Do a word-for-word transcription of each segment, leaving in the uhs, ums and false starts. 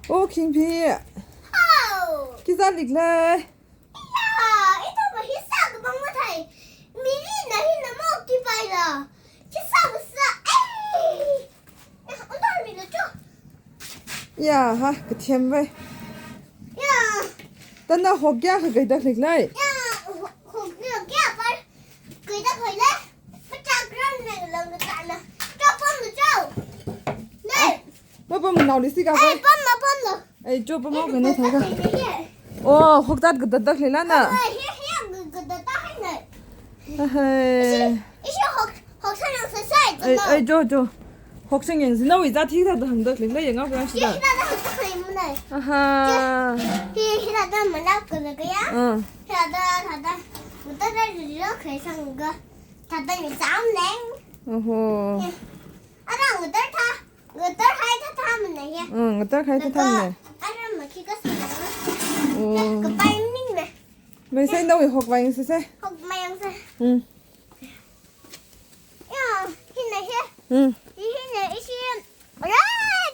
Oh, Khingphi. Hao. Khi zālikhala? Ya, ithum hi sākapam mathei. Mili na hi na mo ki pai la. Khi sā kasā. Ei. Ya, unda mi lo cho. Ya, ha, kathem vai. Ya. Tana hok ya ka gaida klik lai. Ya, ho-, hok ya kya par. Gaida klik lai. Pachak ram ne lang ka na. Cho pam lo cho. Ne. Mapam nao li si ka vai. Ei, pam lo, pam lo. Ei, cho pam lo ka na thaka. Oh, hok tat ka tat dak le la na. Ai, hi, hi, ka, ka tat hai na. Hai. Ishi, ishi hok, hok sa yang sa sai, Ei, no. Ei, cho, cho. Hok sing yang si na wi za thi ta hang dak le la yang au ka shi da. Hi, hi, da, da, hai mu nai. Aha. Hi, hi, da, da, ma na ka na ka ya. Ah. Hi, da, da, da. Mu ta da ri ri lo kai sang ga. Ta da ni zam neng. Oho. Hi. Ara ngadar tha, ngadar hai tha tha mana ya. Mm, ngadar hai tha tha mana. Ara ma khi ka sa. Oh. Ka pai ning na. Mai sai na wi hok vai sa sai. Hok mai yang sa. Mm. Ya, hi na hi. Mm. Hi na ishi. Ara,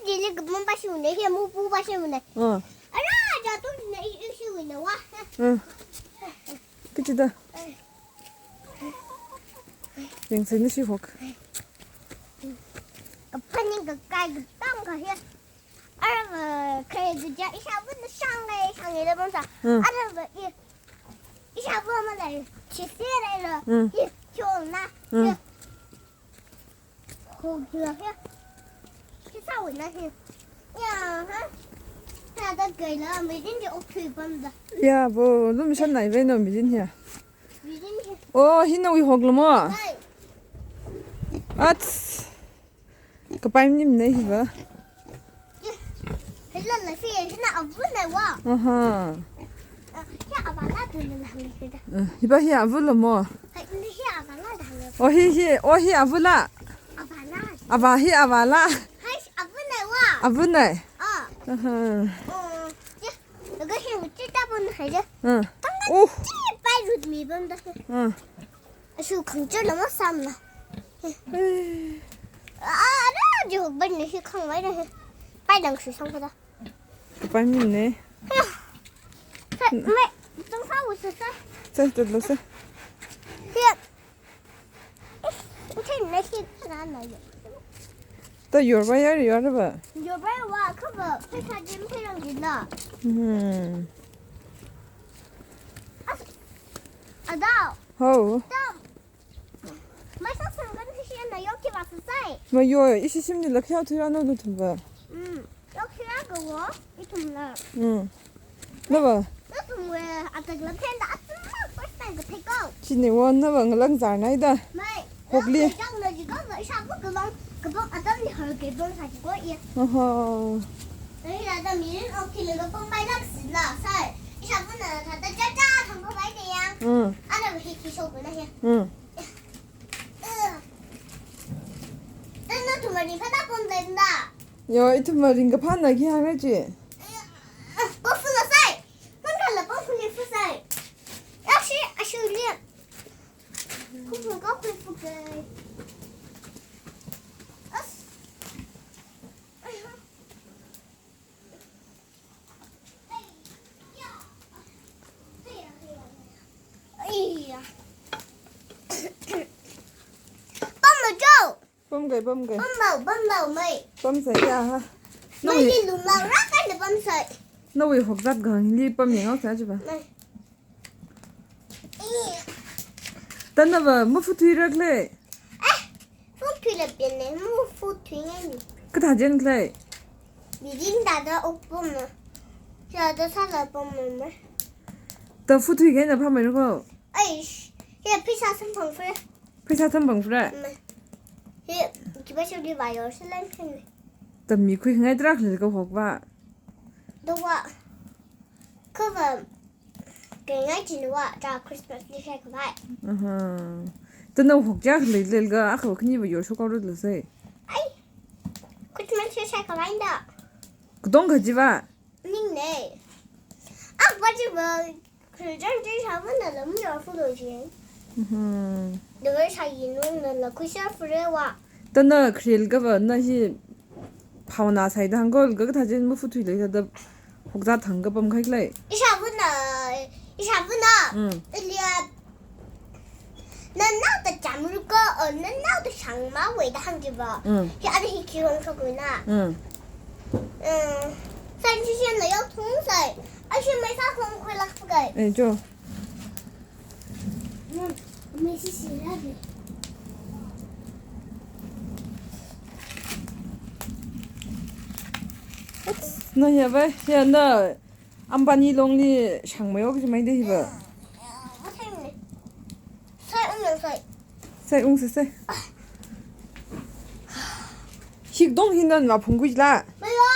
di le ka mun ba shi na hi, mu pu ba shi na. Mm. Ara, ja tu na i, ishi wi na wa. Mm. Khi chi da. Yang sini si hok. Kaphaning kakai katang ka hi. Arava, kaya kaja, ishāvana shānglei, shānglei la bamsa. Hmm. Arava, i, ishāva malei, chisi lei la. Hmm. I, chona. Hmm. I. Hok ya, ya. Khi sāwui na hi. Ya, ha. Thāda kaila, mijin ji okthui pamda. Ya, bo, lum shan nai ve no mijin hi. Mijin hi. Oh, hi na wi hok lo mo. Hai. Ats. Kapai nim ne hi va. Hi la la si, hi na avu na wa. Aha. Ah, hi ava la tu na hang hi da. Eh, hi va hi avu lo mo. Hai, hi ava la da hang. Oh, hi, hi, oh, hi avu la. Ava la. Ava hi ava la. Hai, avu na wa. Avu na. Ah. Aha. Oh, ya. Laga hi mu chi ta pun hai ja. Hmm. Tang ka Oh. chi pai rut mi bam da. Hmm. Ashu khangchar la ma sam na. Ai. Ah, ara jo ban ni hi khang mai na hi. Pai dang shu sang ka da. Pai mi ne. Sa, me, tang sa wu sa sa. Sa, tut lo sa. Hi. Uten na hi na na yo. Ta yor ba yar yor ba. Yor ba wa ka ba. Pheisā jim phei yang jin na. Hmm. As, ada. Ho. Ta. Mai sa sang kan shi na yo ki ba sa sai. Ma yo, ishi shimli la khayao thira no no thum ba. Hmm. Yok hira kawo, ithumla. Hmm. Nava? Nathumwui atak la phenda atam first time kathei ko. Chini wo nava ngalang zar nai da. Mai. Hokli. Chang na jiga va ishabu kabang, kabang atamli har ke bang sa jiga i. Oho. Nahila da mirin okti le kapung bai lak sila sai. Ishabu na thāda cha cha thang ko bai de yang. Hmm. Ana ba hi ki shoku na hi. Hmm. Tana thumari phata pom dai da. Yo, ithum ringkaphā na khi hāngra chi. Pofula sai. Pangkala pofuli fu sai. Ashi, ashi uli. Kufu ka kufu kai. As. Aiya. Pamlo jo. Pamkai, pamkai. Pamlo, pamlo mai. Pamsa ya ha. Mai Nui. Di lumlo ra kai le pamsa. Nawui hokzat gang li pam yang sa jiba. Mai. Tana ba mafuthui rak le. Eh, futhui la pene, mafuthui ngai ni. Katha jen kle. Bidin dada opom na. Dada sala pom na. Ta futhui ngai na phamai ko. Aish, ya pisa sampang fre. Pisa sampang fre. He, kiba shuli ba yor silan kene. Ta mi khui ngai drak le ko hok ba. Dawa. Kava. Kei ngai chin wa ta Christmas ni shai kavai. Aha. Tana hok jak le le ga akha khani ba yor shokau ro le sai. Ai. Christmas ni shai kavai da. Kudong ka jiba. Ning ne. Ak ba jiba. Christmas ni shai na lam yor fu lo jin. Mhm. Dawa shai yin na la Christmas fre wa. Tana khril kava na hi. phaona saida hāngkho, laga kathā chieina mafuthuilei thāda hokzā thang kapam khalei. Ishāvana, ishāvana. Mm. Ilia. Nanaoda chāmruko, o, nanaoda shāngmawui da hāngjiva. Mm. Hi ada hi khi hongshokmina. Mm. Mm. Sai chi shen la yok thungsai. Ashi maisa hongkhuilāk pakai. Eh, jo. Mm. Maisi si lagi. What's, na ya ba? Ya na. Ambani longli shāngmei ok jimai de hiva. Sai ung yang sai. Sai ungsei sei. Hikdong hina va phungkhui la. Maya.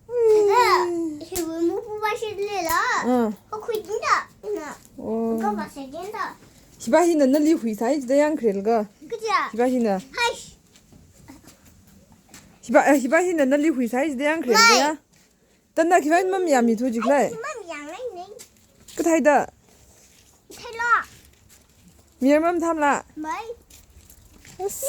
Ui. Hiva mupu ba shi le la. Mm. Ko khui dinda. Ina. Oh. Ko ba se dinda. Hiva hina nali huisai jida yangkharelga. Kaja. Hiva hina. Hai. Hiva, eh, hiva hina nali huisai jida yangkharelga. Nai. Ya. Tanda khiwui mamiyā mithu jikhalei. Ai, mamiyā ngai ngai. Kathāda? Thailo. Miyar mamthamla. Mai. Yes.